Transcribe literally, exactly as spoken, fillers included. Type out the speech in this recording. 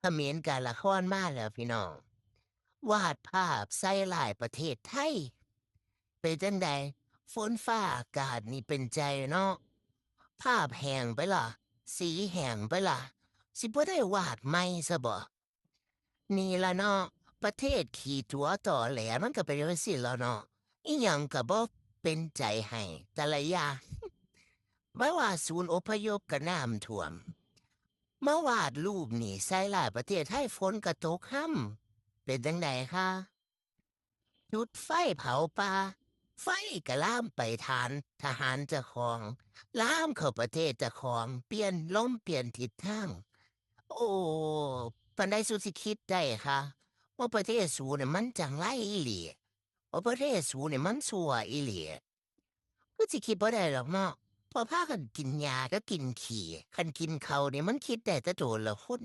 ขมรการละครมาแล้วพี่น้อง วาดภาพใส่ร้ายประเทศไทย เป็นจังใด ฝนฟ้าอากาศนี่เป็นใจเนาะ ภาพแห้งไปล่ะ สีแห้งไปล่ะ สิบ่ได้วาดใหม่ซะบ่ นี่ล่ะเนาะ ประเทศขี้ตั๋วตอแหลมันก็เป็นจังซี่ล่ะเนาะ อีหยังก็บ่เป็นใจให้แต่ละอย่าง บ่ว่าศูนย์อพยพก็น้ำท่วม มาวาดรูปนี่ใส่ร้ายประเทศไทย ฝนก็ตกห่ำ เป็นจังใดคะ จุดไฟเผาป่า ไฟก็ลามไปฐานทหารเจ้าของ ลามเข้าประเทศเจ้าของ เปลี่ยนลมเปลี่ยนทิศทาง โอ้ ปานใดสูสิคิดได้คะ ว่าประเทศสูเนี่ยมันจังไรอีหลี ว่าประเทศสูเนี่ยมันซั่วอีหลี คือสิคิดบ่ได้ดอกเนาะ เพราะพากันกินหญ้ากับกินขี้ คันกินข้าวนี่มันคิดได้แต่โตละคน